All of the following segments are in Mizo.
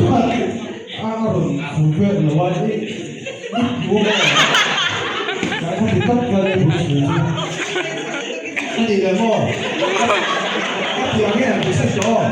Chuan a rawn thu vel lo a, i i hmu a tlai kha ti tak hian i bul chhui chu a nih leh maw? A thiam nge an ti sek tawh aw.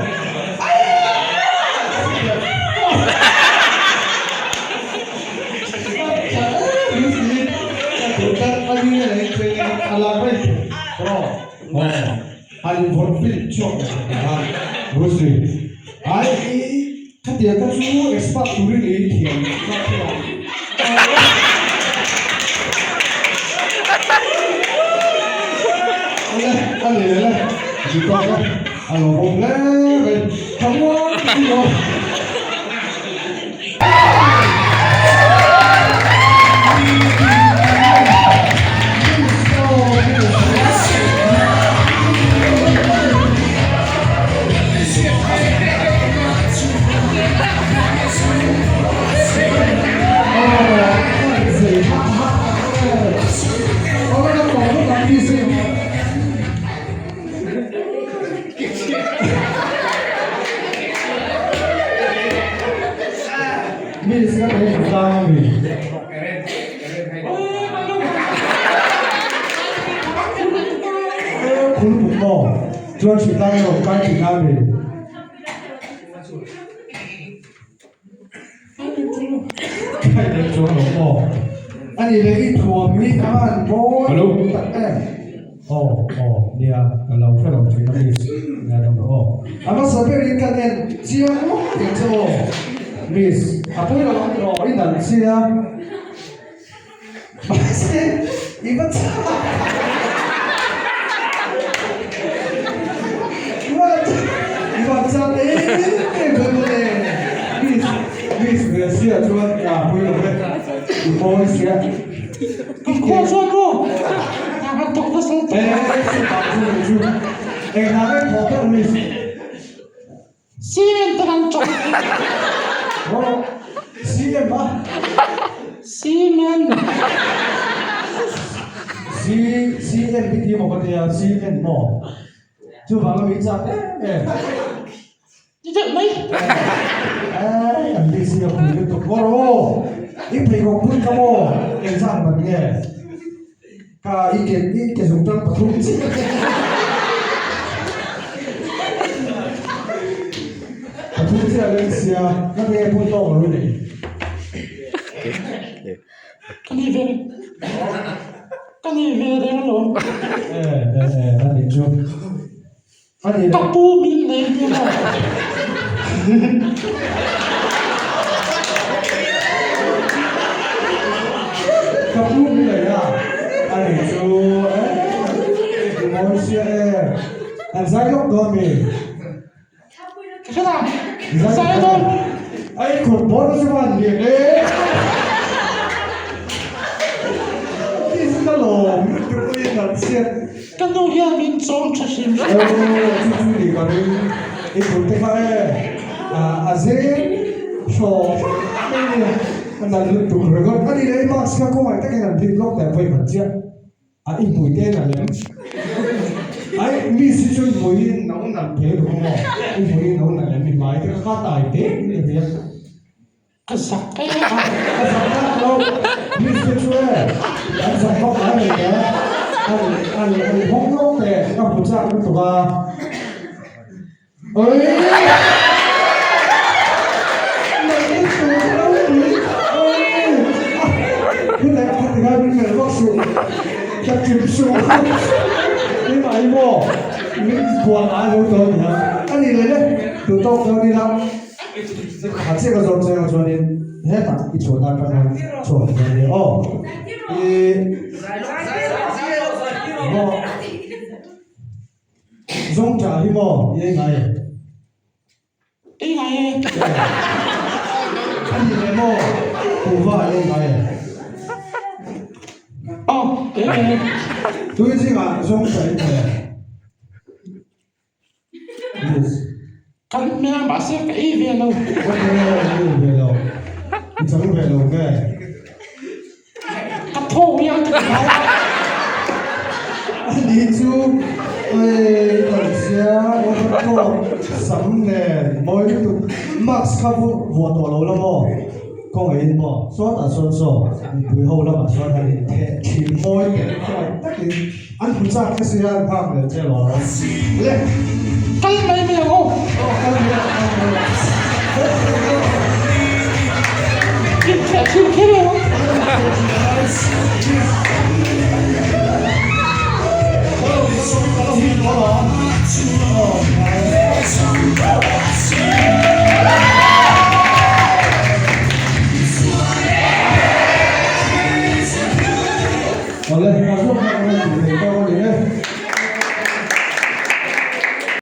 Miss ka thei hmu tlang a mi. Khul buk maw? Chuan hri tlang erawh kai tih na mi. Kai leh chuan lo maw? Ani leh i thuam hi a han mawi tak em. Aw aw nia ka lo hre lo thin a miss nia dam rawh aw. A hmasa berin ka en chiang ngawt tih che aw miss a pawi lo ang tawh i dan sia mahse i va chak i va chak em em ve mawle miss miss ve sia chuan a pawi lo ve i mawi sia. Ka khua chuan maw a han thawk nasa lutuk a. Cement te kan chawk. Cement. Ti deuh mai. Ai an busy a pui lutuk maw ro i pheikhawk bun kha maw engzat man nge ka i ke i ke zung tang pathum chiah pathum chiah leng sia na nge bun tawk lo i nei. Ka ni ve ka ni ve reng alawm. E e e a nih chu. Ka pu min nei tir a. Ka pu min nei a, a ni chu e i mawi sia e, an zai lawk dawn mi? Ka hre ta, zai dawn. Ai khut bawr chu van lian e. Ka lawm lutuk in an chhiat. Ka nu hian min chawm tha hrim hrim. Aw chu chu ni ka ring i kut te kha e a zeng hraw hraw mai nia a nalh lutuk ringawt a ni leh i mask kha khawngaih takin an hlip lawk teh vawi khat chiah a i hmui te nalh em ai miss hi chu i hmui in no nalh thei ru maw i hmui in no nalh em i hmai te kha tai te in i hria. Ka zak em a. Ka zak tak lo. Miss te chu e, an zak vak ngai lo te. An an an hawng lawk te ka hmu chak lutuk a. Oi! Khutah khati khan min melh vak suh. Ka chim suh. Keimah hi maw min bual ngai lo tawh a nia. A nih leh le, duhtawk dawn ila. A chiah ka zawm chiang chuanin hetah i chhuah dan atang hian chhuah thei a nia aw. I maw zawng tha hi maw i ei ngai em? Ei ngai e. A ni leh maw kuhva i ei ngai em? Aw ei ngai e. Tui zingah zawng tha i hmu em? Kan hmel mahse ka ei ve lo. Ka ei ve lo. I chang ve lo nge? Ka tho hian ka ti hau a. Ani chu ei kan sia waterfall sam nen mawi lutuk. mask kha vuah tawh lo la maw? Kawngaihin maw? Sawtah sawn saw mipui ho lamah sawn han intheh thin mawi teh khawngaih takin an hmu chak kha sia an nghak leh che lawm. Le! Kal mai mai ang aw.